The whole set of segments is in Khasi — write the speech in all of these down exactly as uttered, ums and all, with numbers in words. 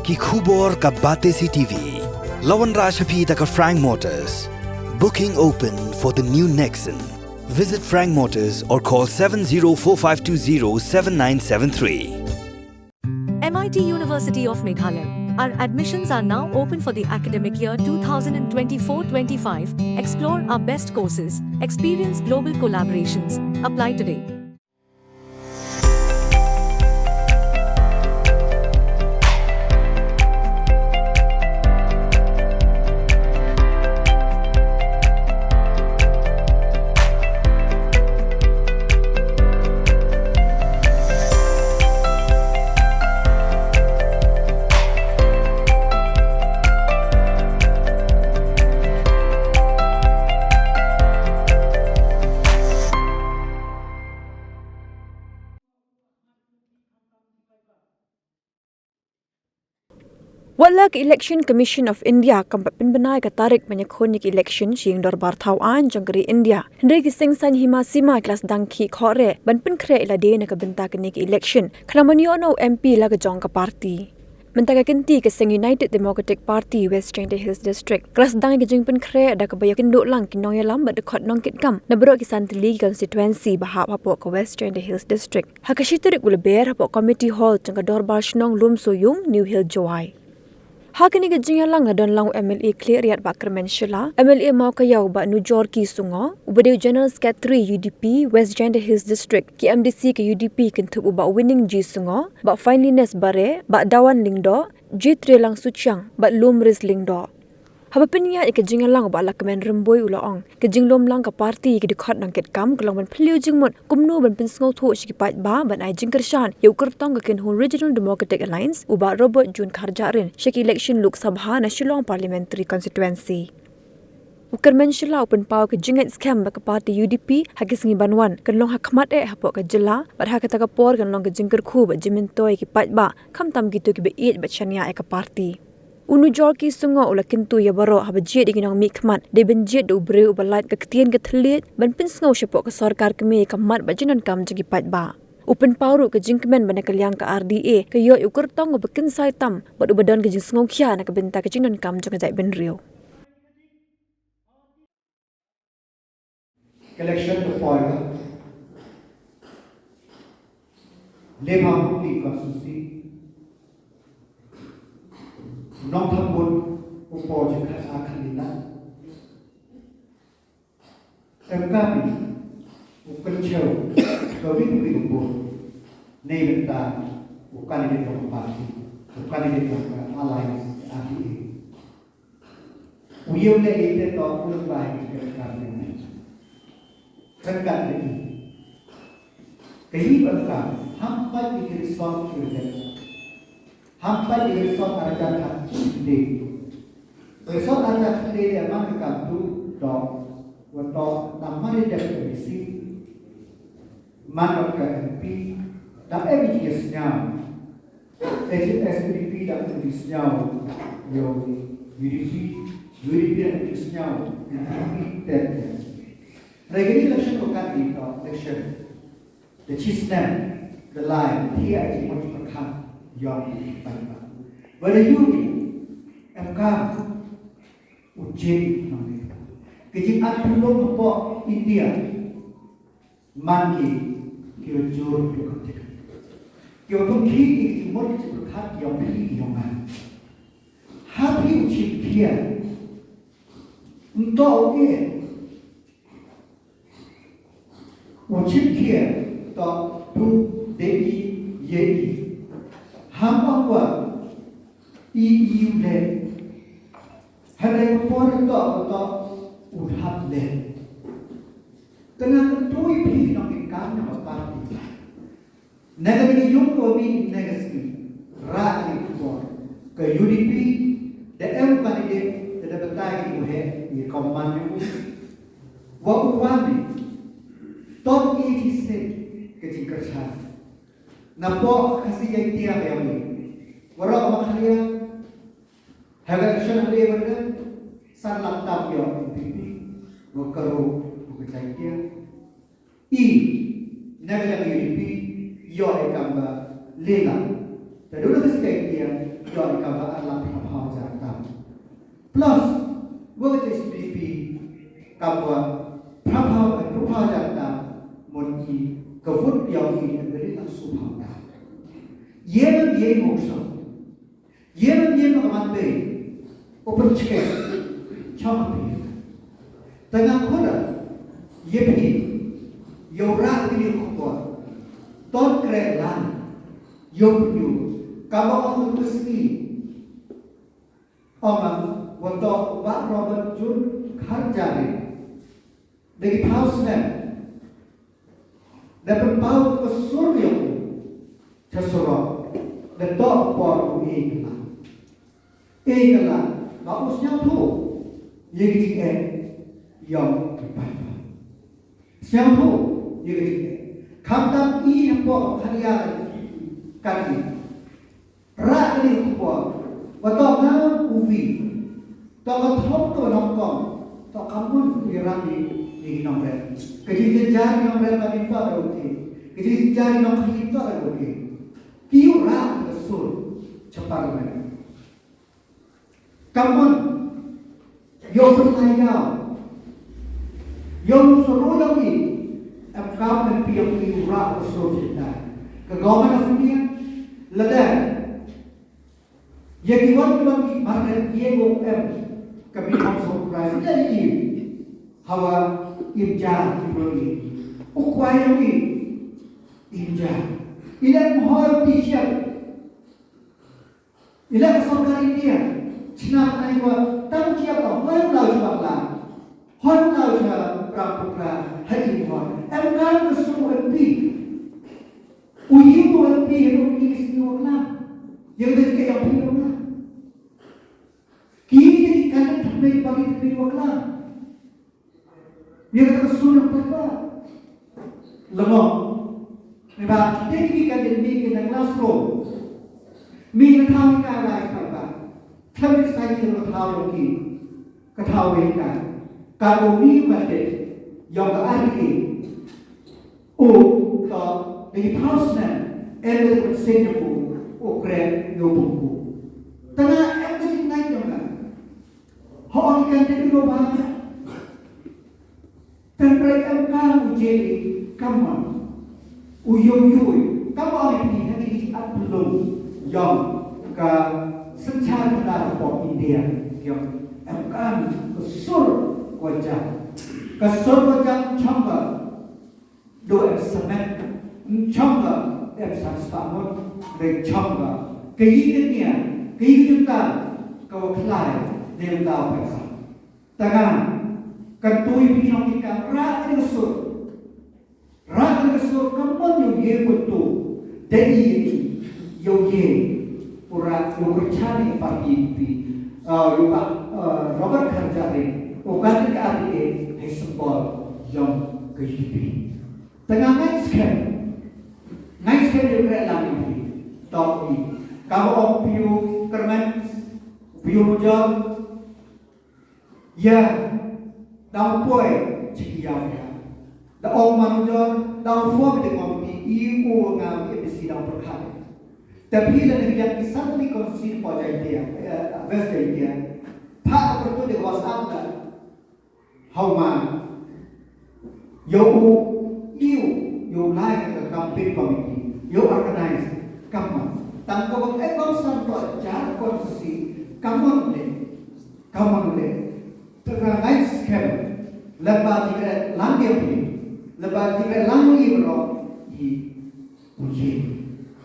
Ki khubor ka Batesi T V. La wanrah sha phi da ka Frank Motors. Booking open for the new Nexon. Visit Frank Motors or call seven zero four five two zero seven nine seven three. M I T University of Meghalaya. Our admissions are now open for the academic year twenty twenty-four twenty-five. Explore our best courses, experience global collaborations. Apply today. Wat la ka Election Commission of India kam pat pynbna ïa ka tarik ban ïakhun ïa ka election sha ïing dorbar thaw aiñ jong ka ri India, hynrei ki seng saiñ hima sima ki la sdang khih khohreh ban pynkhreh ïa lade na ka bynta kane ka election, khnang ban ïoh noh u M P la ka jong ka party. Mynta ka kynti ka seng United Democratic Party West Jaintia Hills District ka la sdang ïa ka jingpynkhreh da kaba ïakynduh lang ki nongïalam bad dkhot nongkitkam na baroh ki san tylli ki constituency ba hap hapoh ka West Jaintia Hills District ha ka shi tarik u Lber hapoh Committee Hall jong ka Dorbar Shnong Lumsoiung, New Hill, Jowai. Ha kane ka jingïalang la don lang u M L A Khliehriat Bah Kyrmen Shylla, M L A Mawkaiaw Bah Nujorki Sungoh, uba dei u General Secretary U D P West Jaintia Hills District, ki M D C ka U D P kynthup u Bah Winningjee Sungoh, Bah Finelyness Bareh, Bah Dawan Lyngdoh, G. Trelang Suchiang bad Lumris Lyngdoh. Haba pynïaid ïa ka jingïalang u Bah Lahkmen Rymbui u la ong, ka jinglum lang ka party ïa ki dkhot nongkitkam ka long ban phylliew jingmut kumno ban pynsngewthuh sha ki paidbah ban ai jingkyrshan ïa u kyrtong ka Kynhun Regional Democratic Alliance u Bah Robert June Kharjahrin sha ka election Lok Sabha na Shillong Parliamentary Constituency. U Kyrmen Shylla u pynpaw ka jingngeit skhem ba ka party U D P ha ki sngi ban wan kan long ha khmat eh hapoh ka jylla bad ha kata ka por kan long ka jingkyrkhu bad jingmyntoi ïa ki paidbah, khamtam kito kiba ïeit bad shaniah ïa ka party. U Nujorki Sungoh u la kyntu ïa baroh haba jied ïa ki nongmihkhmat dei ban jied da u briew uba lait ka ktien ka thylliej ban pynsngew shapoh ka sorkar kmie ïa ka mat bad jingdonkam jong ki paidbah. U pynpaw ruh ka jingkmen ba na ka liang ka R D A ka ïoh ïa u kyrtong uba kynsai tam bad uba don ka jingsngewkhia na ka bynta ka jingdonkam jong ka jaitbynriew. Election ka poi ka Lehmamutli constituency, Nongthymmud u poi jingkhat ar khat lina. Em kami u kynchew ka win win u bun. Nei bynta u candidate jong ka party, u candidate jong ka alliance R D A. U ïew leh ïa te to u leh bai ki kyrkhu ne. Ryngkat leh ïa ka ïing ba ka ham pat ïa ki result ki reject. Ham pat ïa ki result arja khat de. Result arja khat de ïa man ka kam tu to wa to na mari dep ka bisi. Man ka M P da em ïa ki snam. H S U D P da ka dei sñiaw ïa U D P, U D P da ka dei sñiaw ïa U D P ter ter. Hynrei kane election ka dei ka election da chi snem da lai da thiah ïa ki mon ki pyrkhat ïa ki paidbah. Ba da ïoh ki em kam u jin nong ne. Ka jingïaid pynlong hapoh India. Man ki, ki wa jur ki wa kynthei. Ki wa tong ki, ki wa mut ki wa khat ki wa phi ki wa man. Ha phi u chim khia. Nto u e. U chim khia. To du de i ye i. Ham ong wa i i u le. Hynrei u por nto u to u hap le. Kane ka tui phi nong ki kam nong ka party. Nang ka dei yung ko mi nang ka ski. Ra ni ko. Ka U D P da em ka ni de da batai ki he ni ko man ni. Wa u wan ni. Top eighty six ka jingkyrshan. Na po ka si jai tia ka yang ni. Wa ra ma khlia. Haba election haba ïa san lak tam ïa U D P wa ka ru wa ka jaitia. I na ka jong U D P ïa e kam ba le lak. Ta duna ka skai ïa Ïoh ïa ka ba ar lak phra phew hajar tam. Plus, wa ka J C B P ka ba phra phew, phra phew hajar tam, mon ki ka vote ïa ki ka ri lak shu phew tam. Ye men ye mo so. Ye men ye mo ka man te. Open check. Chong phi. Tang nga khuda. Ye phi. Yow rah phi ni khubor. Ton kre lan. Yow phi. Ka ba ong tu sngi. Ong, wa toh Bah Robert June Kharjahri. Da ki phew snem. Da pynpaw ka sur ïa u. Cha surok. Da toh por u i ka la. I ka la. Ba u sngewthuh. Ïa ki jingeh. Ïa u. Sngewthuh. Ïa ki jingeh. Khamtam i hapoh khania kan i. Rah kane ka khubor. Ba toh nga u wi. Toh ka thong ka nongkong. Toh ka mon u ïarap ïa ki nongrep. Ka jingjynjar ki nongrep ka dei ba da u te. Ka jingjynjar ki nongkhlem ba da u te. Ki ïu rah ka sur cha parliament. Ka mon Ïoh pynlait ïa u. Ïoh u suru ïa u. Em kam em phi ïa u rah u suru jingdai. Ka Government of India. Lada ïa ki wan ki wan ki mar ne ïa u em. Ka bi ong surprise ïa i. Hawa im jar ki bro i. U kwai ïa u. Im jar. I lem hoi ti siap. Ila ka sorkar India, chna ai wa tang kia ka hoi nau chwa la, hoi nau chwa prang pukra, hai in hoi. Em kan ka su M P. U yi mu M P, henu ki ni sini wa klam. Yang dah kita yang punya wa klam. Kini kita kan tak main bagi tak main wa klam. Ïa kata ka sur nang pyrta. Lyngngoh. Neba kita ki ka dei mi ki na classroom. Mi na thaw ka lai pyrta. Khlem ki sa ki na thaw ki. Ka thaw ka. Ka ko mi ma te. Ïa ka R T A. O ka dei thousand. Em da ka sen ko. O kre yo ko. Tana em da ki ngai ïa ka. Hooid kan dei u ba. Tang rai em ka u jeli kamon. U yong yui kamon ni ha ki at pelung yong ka senchar na pop India yong em kan ka sur ko jam. Ka sur ko jam chong ka Do em semen, chong ka em san spah ngut, re chong ka. Ka yi ka nia, ka yi ka jumta, ka wa khlai, ne ka wa pesa. Tanga, kan tui pi nong ki ka ra ka sur. Ra ka sur, ka mon yung ye pun tu. Dei yi, yung ye. Ura, yung rchani parti pi. Uh, yung pa, uh, Robert Kharjahri. Ukan ka ri e, hai symbol, yung ka yi pi. Tanga ngai skhem. Ngai skhem ïa u kren lang ïa u. Tok i. Ka ba ong piu kermen, piu mujor. Ya. Dang poi, chiki ya ya. Da ong man mujor, dang poi bide ngom ti i u nga mi bisi dang perkhat. Tapi la ni yang ki suddenly concede po Jaiñtia, eh, West Jaiñtia. Pa ka pertu de WhatsApp la. Hau ma. Yo u, iu, yo lai ka campaign committee. Yo organize. Kamon. Tang ko bang ek bang san ko jar ko si. Kamon le. Kamon le. Tera ngai skhem. Leba tigre lang dia pi. Leba tigre lang ni bro. I. Uji.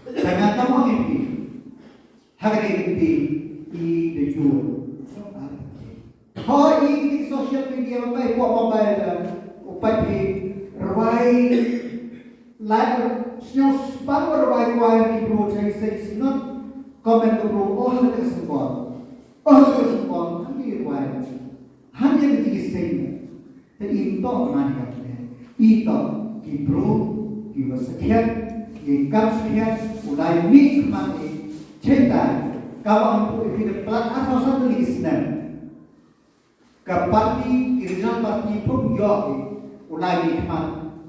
Tanga kamon ni pi. Hagre pi. I de ju. Ho, i, i social media, mobile, mobile, uh, upai pi, rwai, like, sñiaw spam rwai kwai ki bro chai sei sinot, comment ko bro, oh, hagre sempor. Oh, hagre sempor, hagre rwai. Hagre ki sei. Te i to man ka te. I to ki bro, ki wa sakhiat, ki kam sakhiat, ulai mi kman i, chetai, kawa ang pu i ki de plat asal satu lagi senang. Ka party, ki regional party pun ïoh ki, u lai ni khmat,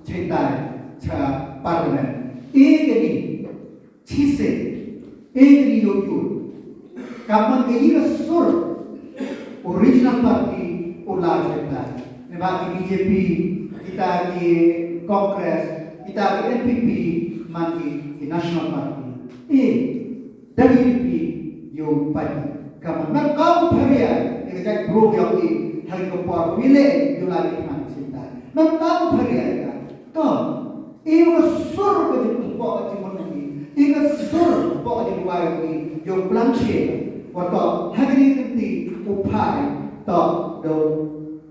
chetai, cha parliament. E ke ni, chise, e ke ni ïoh ïoh. Ka mon ka ïing ka sur u regional party u la jylla. Naba ki B J P, kita ki Congress, kita ki N P P, man ki, ki national party. Eh, da U D P ïoh pat. Ka mon na ka u pharia ïa ka jaitbynriew ïa u, ha ka por u ïaleh ïa u lai ki man ka synta. Na ka u pharia ïa ka. To, ïa ka sur ka jingpynpok ka jingmon na ki, ïa ka sur pok ka jingduwai ki, ïa u plan che. Wa to, ha kane ka kynti u phai, to, da u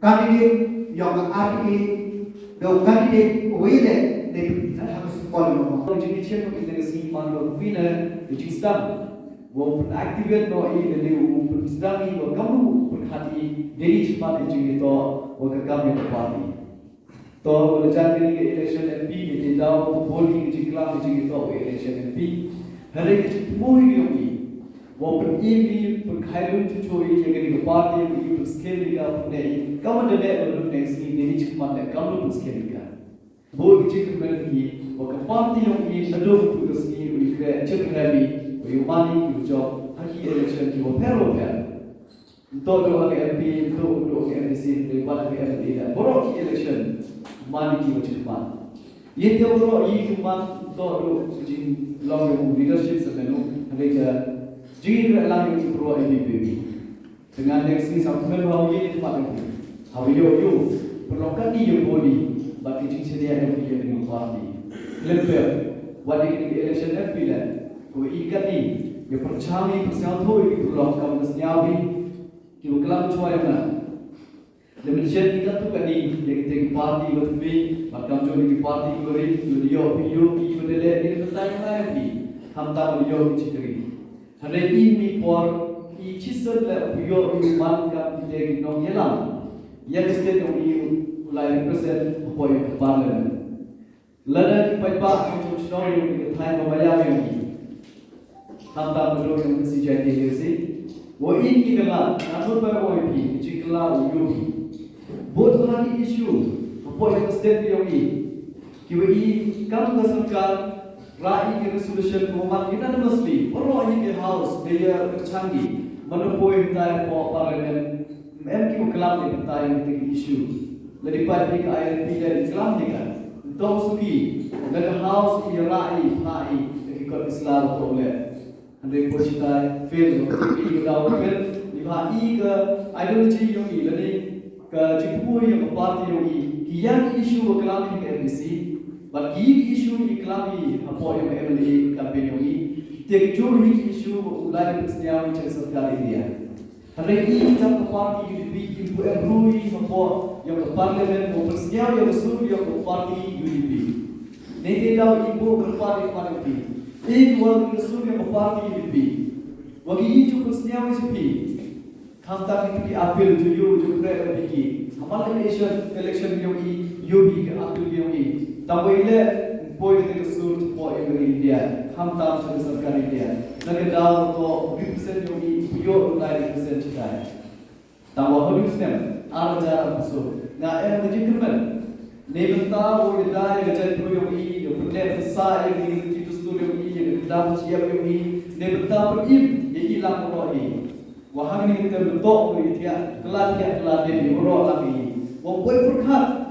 candidate ïa ka R T A, da u candidate u ïaleh ne ha ka symbol ïa u. Jingïachied ïa ka sngi man ka pynne ka jingsdang. Wa u pynactivate noh ïa lade, u pynsdang ïa wa kam u pynkhadduh ïa lade shaphang ïa jingïatoh wa ka kam ïa ka party. To, wa la jan kane ka election M P, kane ka daw ka bun ki jingklam ki jingïatoh election M P. Hynrei ka jingthmu ïa ngi, wa pynim ïa, pynkhie lum chuh chuh ïa kane ka party, ïa pynskhem ïa ka, pyneh ïa ka, man da leh ba lut next sngi, ne ïa ka man da kam lut pynskhem ïa ka. Bun ki jingkmen ïa ngi, wa ka party ïa ngi, nadong tu ka sngi, u ïakhreh jingkyrmen ïa ngi, wa ïa mane ïa ki jop ha ki election kiwa pher wa pher. Nto duh ha ka M P, nto duh ha ka M D C, nto duh ha ka M L A, baroh ki election man ki wa jingman. Ïa te baroh ïa ki man, nto duh ka jinglong ïa u leadership sa menu, ha ka jingïalang ïa ki baroh ïa ki baby. Te ngan next week sa kmen ba ïa ki man ïa ki. Haba ïoh ïoh, pynlong kat ïa body, bad ki jingshaniah ïa ki ïa ki party. Khlem pep, wat ïa ki election M P le, ko ïa kat ïa, ïa pyrchang ïa pyrchang tho ïa ki pynlong kam da sniaw ïa. Kiwa klam chwa ïa nga. Da mynsiem ki katto katne, ïa kitei ki party wa thymmai, bad kamjooh ïa ki party wa rit, kiwa da ïoh phi ïoh, kiwa da leh, ïa ki batai wa ïa phi. Khamtam wa da ïoh ki chitri. Hynrei i mih por, i chisien leh phi ïoh i man kam kitei ki nongïalam. Ïa ki state yong i u lai represent hapoh ïa ka parliament. Lada ki paidbah ki jong shnong yong ki, ka thaiñ ba ïa yong ki. Khamtam ka dong yong ka C J K H C. Wa i ki kylla, nga mut ba wa i ki, ki kylla u yong ki. Bun ha ki issue, hapoh ïa ka state yong i. Ki wa i kam ka sorkar, ra i ki resolution ko man unanimously, baroh ïa ki house, da ïa ka changi, man da poi hyntai hapoh parliament, Em ki wa klam ïa ka tai ïa ka issue. Lada pat ïa ka I L P lada klam ïa ka. Dong suki. Lada house i rai i phah i. Ïa ki kot Islam to le. Hynrei poi shitai fail. Ki daw fail. Ni ba i ka ideology yong i lada ka jingpoi ïa ka party yong i. Ki ïa ki issue wa klam ïa ka M D C. Bad ki issue i klam i hapoh ïa ka M L A campaign yong i. Te ki jur hi ki issue wa u lai ka sniaw i jong sorkar India. Hynrei i jong ka party U D P i buh em rui hapoh ïa ka parliament, buh pynsngew ïa ka sur ïa ka party U D P. Nei te daw i buh ka party party. I buh ka sur ïa ka party U D P. Wa ki i ju pynsngew ïa phi. Khamtam ki appeal ju ïoh ju khreh ïa ki. Haman election, election ïoh i, ïoh i ka appeal ïoh i. Tang wei leh, poi ka sur hapoh ïa ka India. Khamtam ka sorkar India. Na ka daw to represent yong i, phi ïoh u lai represent chitai. Tang wa holi snem, ar hajar arphew saw. Nga em ka jingkyrmen. Neibynta u ïada ïa ka jaitbynriew yong i, ïa pynleh pynsah ïa ka ri dustur yong i, ïa ka kyndaw ka jingïap yong i. Neibynta pynim ïa i lang baroh i. Wa hangne ka term to u ïa thiah, kylla thiah, kylla dien ïa baroh lang i. Wa poi pyrkhat.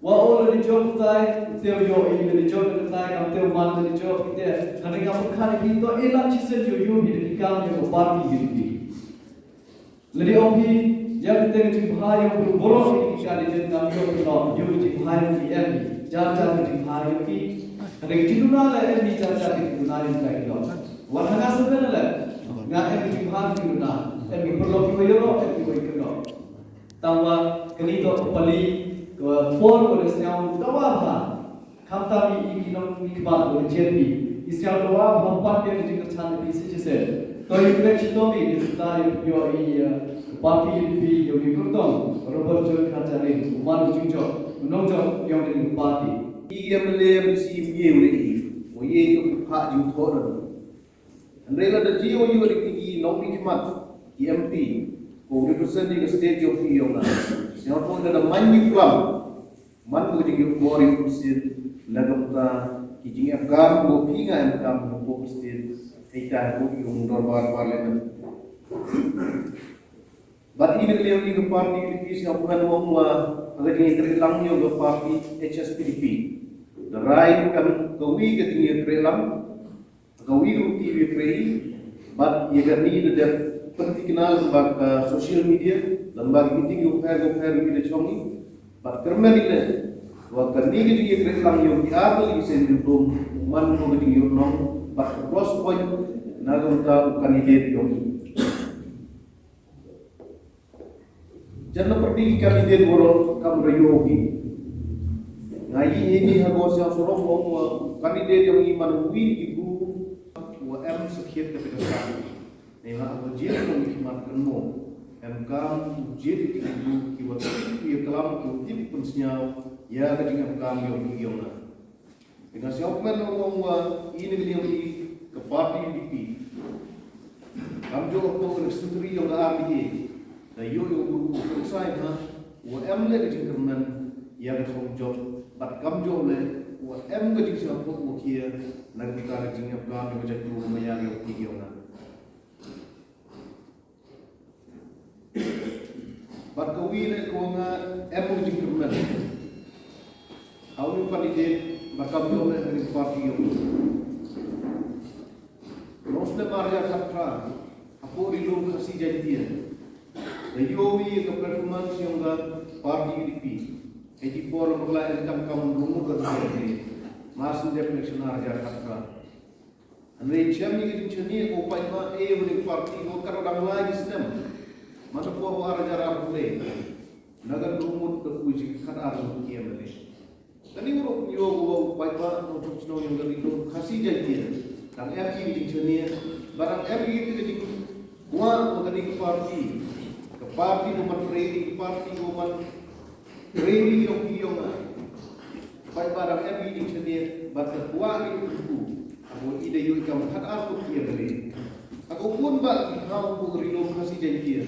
Wa o lada jop tai, te u ïoh i, lada jop tai, kam te u man, lada jop te. Hynrei nga pyrkhat ïa ki to, e lada chisien ïoh ïoh i da ki kam ïa ka party U D P. Lada ong phi, ïa kata ka jingbha ïa u baroh ki candidate ngam ïoh pynlong, ïoh ka jingbha ïa ki em, jar jar ka jingbha ïa ki. Kata ka jingduna la em, jar jar ka jingduna ïa ki long. Wat ha nga shuh ban leh, nga em ka jingbha ka jingduna, em ki paralok kiba ïaroh, em kiba ïakynduh. Tangba kane toh ka pali, ka por ba la sñiaw dawa bha. Khamtam i, i ki nongmihkhmat ba la jied i, i sñiaw dawa bha pat ïa ka jingkyrshan ka jingïaseng. To i kyrpad shitom i, i sñiaw i, ïa ka party i, i, ïa u Kyrtong Robert John Kharjahrin, u man u jingjop, u nongjop ïa u party. I M L A M C M E u i, u ye ka pha jingthoh. Hynrei lada jia u ïa ki nongmihkhmat, ki M P, ko represent ka state jong phi ïa nga. Sñiawthooh lada man ïa u klam. Man ka jingïoh bor ïa u state, la ka bynta ki jingïakam ko phi nga em kam ko state. Hei ta ko ïa u dorbar parliament. Bad i na ka liang i ka party U D P sngewkmen ong wa ha ka jingïakren lang ïa ka party H S P D P, da rai ka kawi ka jingïakren lang, kawi ka ruti ïakren, bad ïa kane da dep pynthikna lyngba ka social media, lyngba ka meeting ïa u pher u pher u da chong i, bad kyrmen i le wa kane ka jingïakren lang ïa u ki ar tylli ki seng jingdum, man ko ka jingïohnong bad ka plus point na ka bynta u candidate ïa u. Jan na pyrdi ki candidate waroh kam da ïoh ki. Nga ïohi ha ko sha surok mo mo candidate ïoh i man wi ki bu wa em sakhiat ka teka sa. Ne ha ko jil ko ki mat kan mo. Em kam jil ki bu ki wa ki kalam ki wa tip pun sñiaw ïa ka jing em kam ïoh ki ïoh na. Nga sngewkmen ong wa i na ka liang i ka party U D P kam jooh ko ka sentri yong ka R D A. Da ïoh ïoh u u sai ha wa em le ka jingkyrmen ïa ka thong jop bad kam jooh le wa em ka jingsngewthuh wa khia na ka bynta ka jingïap kam ka jait ku ma ïa ka ïoh ki ïoh na. Bad ka wi le ko nga em ka jingkyrmen. Hau ni pan ide bad kam jooh le ka jingparty ïoh. Long snem ar hajar khatphra hapoh Ri Lum Khasi Jaiñtia da ïoh ïa ka performance yong ka party U D P. Eighty four la bakla em kam kam rumu ka party. Mas ndep election ar hajar khatphra. Hynrei chem ïa ka jingchania ko paidbah e wa ni party ko ka dang lai ki snem. Mata ko ar hajar arphew le. Na ka dum mut ka puji ka ar mut ki M L A. Kani uru ïoh ko paidbah nongshong shnong yong ka Ri Lum Khasi Jaiñtia. Dang em ïa ka jingchania. Ba dang em ïa ka jingkwah ko kani ka party. Ka party ko man rei, ka party ko man rei ïong ïong a. Paidbah dang em ïa ka jingchania bad ka kwah ïa u kyntu. Haba i da ïoh i kam khat ar kut ïa ka lei. Haba u bun ba ki thaw u Ri Lum Khasi Jaiñtia.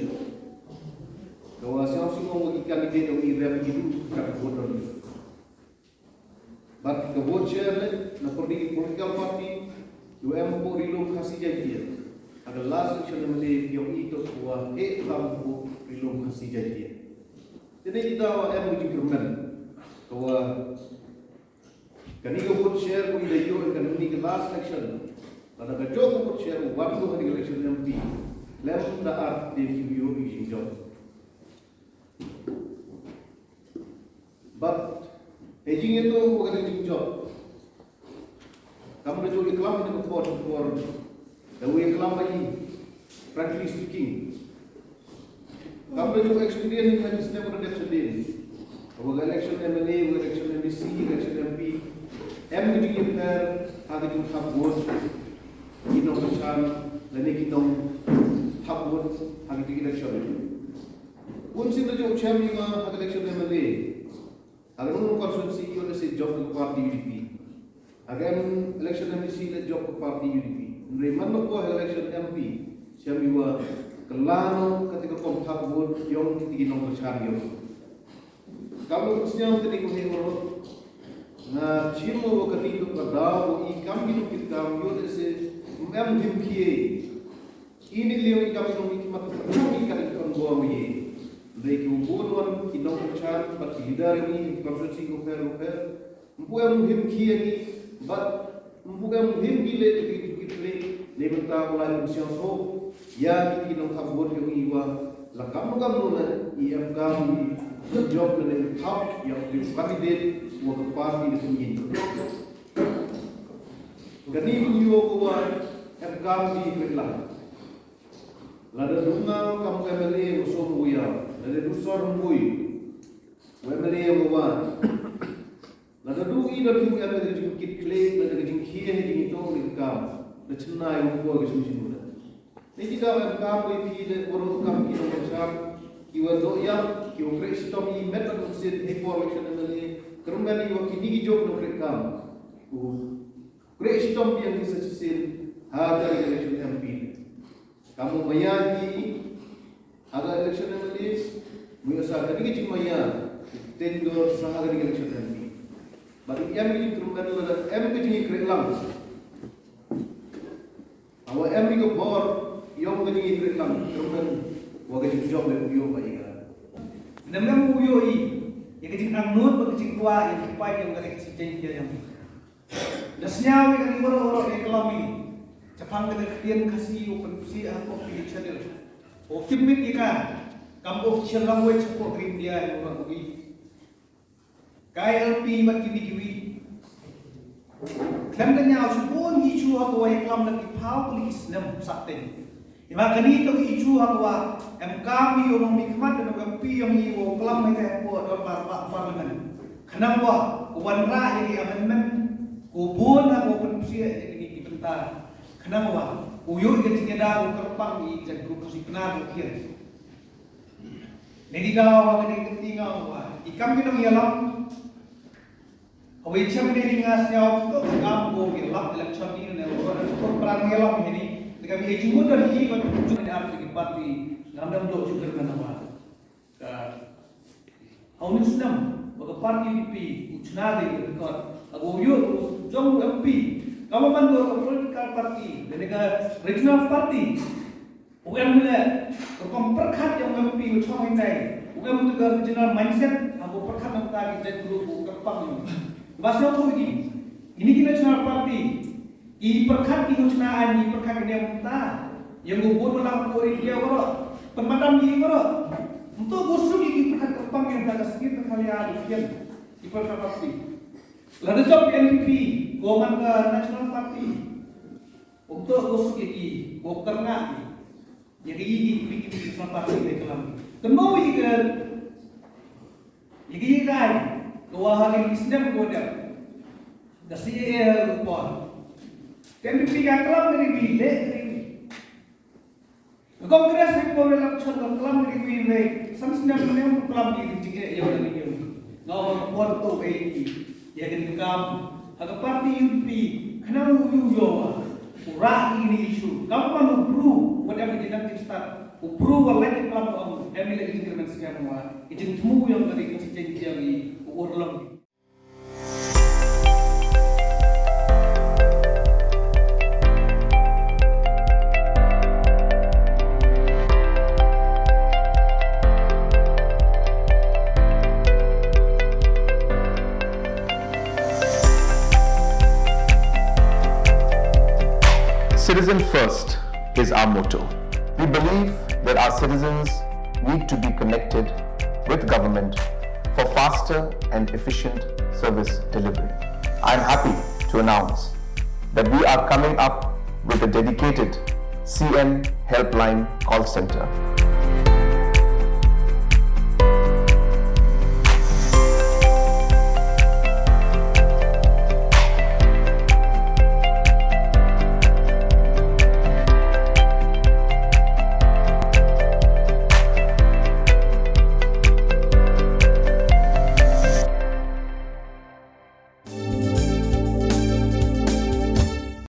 Ka wa sñiaw sñiaw wa ki candidate u i rem i du ka vote don. Bad ka vote share le na pyrdi ki political party u em u Ri Lum Khasi Jaiñtia. Ha ka last election M L A ïong i to ka wa he tam u Ri Lum Khasi Jaiñtia. Te ne kita wa em u jingkyrmen ka wa kani ka vote share ko i da ïoh kani ka last election. Lada ka jong ka vote share u wan ko ha ka election M P. Lem da ar te ki ïoh i jingjop. But e jingïathuh ko ka jingjop. Kam da jong i klam ïa ka por por. Da wi klam ba i frankly speaking. Kam da jong experience ha ki snem ba dep sa dien. Wa ka election M L A, wa ka election M D C, election M P. Em ka jingïapher ha ka jingthap vote. Ki nongkyrshan lane ki nongthap vote ha ka jingelection. Bun sien da jong chem ïa nga ha ka election M L A. Ha ka nong constituency ïoh da se jop ka party U D P. Ha ka election M D C da jop ka party U D P. Hynrei man la poi ha ka election M P. Chem ïa wa ka lano ka te ka pom thap vote ïong ki te ki nongkyrshan ïong. Kam lo sñiaw te ni ko he ko nga chim mo ka ni to ka daw ko i kam ki nong kit kam ïoh da se em him khie. Ini liu i kam i nong i mat i kan kon bor mi. Dei ki u bun wan ki nongkyrshan bad ki leader i constituency ko pher ko pher. Mpu em him ki ya ki bad mpu em him ki le ki ki ki le ne bynta ko lai mynsiem so ya ki ki nongthap vote yong i wa la kam kam no le i em kam i jop le ne thap ya ki candidate wa ka party de kin. Kani ïoh ko wa em kam ki pyrlang. Lada duna kam M L A wa som wa ya, lada du sor ngui wa M L A wa wa. Lada du i da du M L A jingkit kle, lada ka jingkhie jingitong ni kam, da chennai wa ko ka jingchinu da. Ni kita em kam wa phi de wa kam ki wa char, ki wa do ya, ki wa kre shitom i met da sit he por election M L A, krum da ni wa kini ki jok no kre kam. U Kre shitom biang ki sa chisin ha ka election M P. Kamu maya ki ha ka election M L A, mu ya sa ka digi jing maya tendor sa ha ka digi election M P. Ba di em ki jing krum da em ki jing kre lang. Awa em ki bor Ïong ka jingïatreilang, ka rukom, wa ka jingjop leh u ïoh ba ïa ka. Namem u ïoh i, ïa ka jingangnud bad ka jingkwah ïa ki paid ïong ka rek ka jingïatreilang. Da sñiaw ïa ka ni waroh waroh ïa ka lami. Chaphang ka ktien Khasi u pynpsiah hapoh ki channel. U tip mit ïa ka, kam u official language hapoh ka India ïa u rang u i. Ka I L P bad kiwei kiwei. Khlem da ñiaw shibun ki issue ha kawei klam da ki phaw tylli ki snem sah teng. Ïa ma kani to ki issue ha kawa em kam ïa u nongmihkhmat da u M P ïong i u klam ïa ka hapoh dorbar ba parliament. Khnang wa u wanrah ïa ki amendment ko bun ha ko pynpsiah ïa kini ki bynta. Khnang wa u ïoh ïa ka jingïada u kyrpang ïa ka jait group Khasi Pnar u khian. Ngi di daw ha kane ka kti nga ong wa i kam ki nongïalam. Hawei chem ne di nga sñiaw to kam ko ngi lap election ni ne ko ko pran ngi lap ni. Ni ka bi jingmut da ni ba jung ni ar ki party ngam dam do jung ker na wa. Ka hau ni snem ba ka party U D P u chna de ka record. Ago yo jong M P. Ka man do ka political party, ne ka regional party. U em le, rukom pyrkhat ïa u M P u chong hynrei. U em u ka regional mindset, ha u pyrkhat na ka ki jait group u kyrpang ïa u. Ba sñiawthooh ïa ki. Ini ki national party. I pyrkhat ki u chna aiñ, i pyrkhat ki niam ta. Ïa u bun u lang u ri ïa u ro. Pynmadam ïa u ro. Untuk u suk ïa ki pyrkhat kyrpang ïa ka sngit ka ïa u fian. I pyrkhat party. Lada jop N P P, ko man ka national party. Untuk ko suk ïa ki, ko kyrngah ïa ki. Ïa ki, ïa ki, ïa ki, ïa ki, sngewbha ïa ki klam. Kynmaw ïa ki, ïa ki, ïa ki, ko wa ha ki snem ko dep. Ka C A A ko por. Kan pi ka klam ïa ki, leh ïa ki. Ka Congress ri ko leh election ka klam ïa ki, ïa ki, san snem ne ko klam ïa ki, ïa ki, ïa ki. Nga wan por to ïa ki, ïa ki kam. Ha ka party U D P, khnang u ïoh ïoh wa. U rah ïa kine issue. Kam ban u bru, wat em ïa ki nang ki start. U bru wa lait ki klam wa, em ïa ki jingkyrmen skhem wa. Ki jingthmu ïa ka ri ka jingkyrmen ïa u urlong. Citizen first is our motto. We believe that our citizens need to be connected with government for faster and efficient service delivery. I am happy to announce that we are coming up with a dedicated C M Helpline call center.